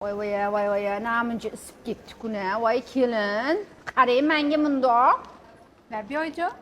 Voy voy voy voy, namuncha isib ketdi kuni. Voy kelin, qarang menga mundoq. Labi oyijon.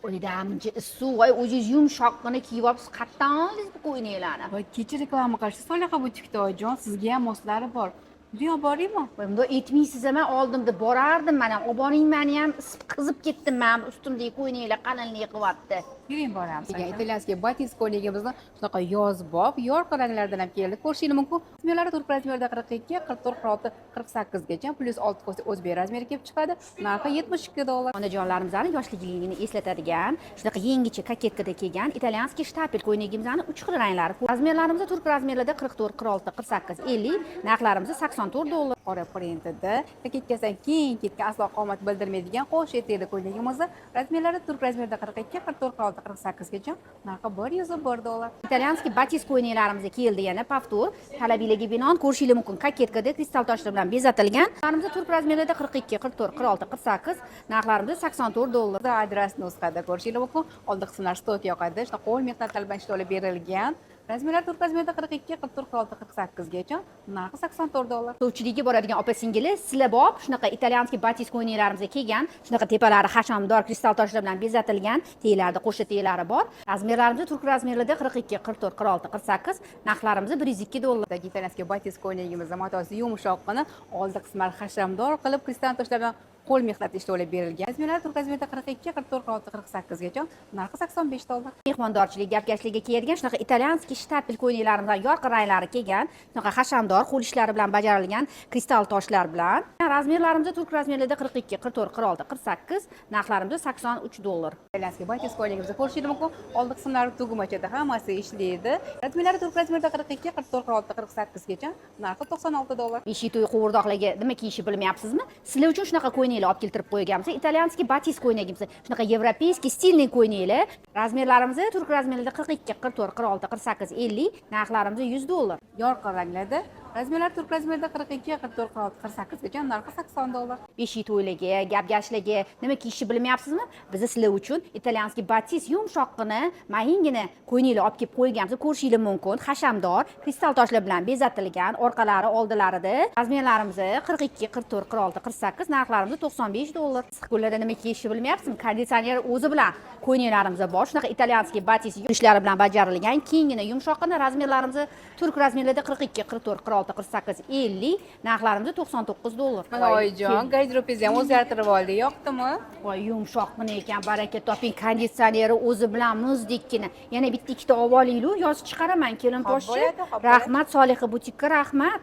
Voy, namuncha issiq. Voy, o'zingiz yumshoqqina kiyib olibsiz. Qayerdan oldingiz bu ko'ylaklarni? Voy, kecha reklama qilishdi Soliha butikda, oyijon, sizga ham moslari bor. Dunyo boraymi? Voy, bundoq aytmaysiz, man oldimda borardim mana. Olib boring meni ham, isib qizib ketdim man, ustimdagi ko'ylaklar qalinlik qilyapti. Yuring, boramiz. Итальянский батист ko'ylagimizni shunaqa yozbop, yorqin ranglardan ham keldi. Ko'rishingiz mumkin. Размер lari turk размер da 42, 44, 46, 48 gacha, plyus 6 qo'shsa o'zbek размер i kelib chiqadi. Narxi 72 dollar. Onajonlarimizni yoshligini eslatadigan shunaqa yangicha кокетка da kelgan итальянский штапель ko'ylagimizni uch xil ranglari. Размер larimiz turk размер larda 44, 46, 48, 50, narxlarimiz 84 dollar. Qora printida кокетка sidan keng ketgan, aslo qomat bildirmaydigan qo'sh etakli ko'ylagimizni размер lari turk размер da 42, 44, 46, 48 gacha, narxi 101 dollar. Итальянский батист ko'ylaklarimiz keldi yana повтор. Talabinglarga binoan ko'rishingiz mumkin. Кокетка da kristal toshlar bilan bezatilgan. Narximiz turk размер larda 42, 44, 46, 48, narxlarimiz 84 dollar. Adras nusxada ko'rishingiz mumkin. Oldi qismlar stok yoqadi, shunaqa qo'l mehnatlari bilan ishlab berilgan. Размер lar turk размер da 42, 44, 46, 48 gacha, narxi 84 dollar. Sovchilikka boradigan opa singili sizlar bop shunaqa итальянский батист ko'ylaklarimiz kelgan. Shunaqa tepalari hashamdor kristal toshlar bilan bezatilgan, teylarida qo'sha teylari bor. Размер larimiz turk размер larda 42, 44, 46, 48, narxlarimiz 102 dollar. Итальянский батист ko'ylagimizni matosi yumshoqqina, oldi qismlari hashamdor qilib kristal toshlar bilan qo'l mehnati ishlab berilgan. Размер lari turk размер da 42, 44, 46, 48 gacha, narxi 85 dollar. Mehmondorchilik, gapgashlikka kiyadigan shunaqa итальянский штапель ko'ylaklarimiz yorqin ranglari kelgan. Shunaqa hashamdor qo'l ishlari bilan bajarilgan kristal toshlar bilan. Размер larimiz turk размер larda 42, 44, 46, 48, narxlarimiz 83 dollar. Итальянский батист ko'ylagimizni ko'rishingiz mumkin. Oldi qismlari tugmachada hammasi ishlaydi. Размер lari turk размер da 42, 44, 46, 48 gacha, narxi 96 dollar. Beshik to'y qovurdoqlarga nima kiyishni bilmayapsizmi? Sizlar uchun shunaqa ko'ylaklar olib keltirib qo'yganmiz. Итальянский батист ko'ylagimiz. Shunaqa европейский стильный ko'ylaklar. Размер larimiz turk размер larda 42, 44, 46, 48, 50, narxlarimiz 100 dollar. Yorqin ranglarda. Размер lari turk размер da 42, 44, 46, 48 gacha, narxi 80 dollar. Beshik to'ylarga, gapgashlarga nima kiyishni bilmayapsizmi? Biz sizlar uchun итальянский батист yumshoqqina, mayingina ko'ylaklar olib kelib qo'yganmiz. Ko'rishingiz mumkin. Hashamdor, kristal toshlar bilan bezatilgan, orqalari, oldilarida. Размер larimiz 42, 44, 46, 48, narxlarimiz 95 dollar. Issiq kunlarda nima kiyishni bilmayapsizmi? Konditsioner o'zi bilan ko'ylaklarimiz bor. Shunaqa итальянский батист ishlari bilan bajarilgan, kengina, yumshoqqina. Размер larimiz turk размер larda 42, 44, 46, 48, 50, narxlarimiz 99 dollar. Mana oyijon, garderobingizni ham o'zgartirib oldik. Yoqdimi? Voy, yumshoqqina ekan, baraka toping, konditsioneri o'zi bilan muzdekkina. Yana bitta ikkita olib olinglar, yozib chiqaraman, kelin Hop poshsha. bo'ladi, hop bo'ladi. Rahmat, Soliha butikka rahmat.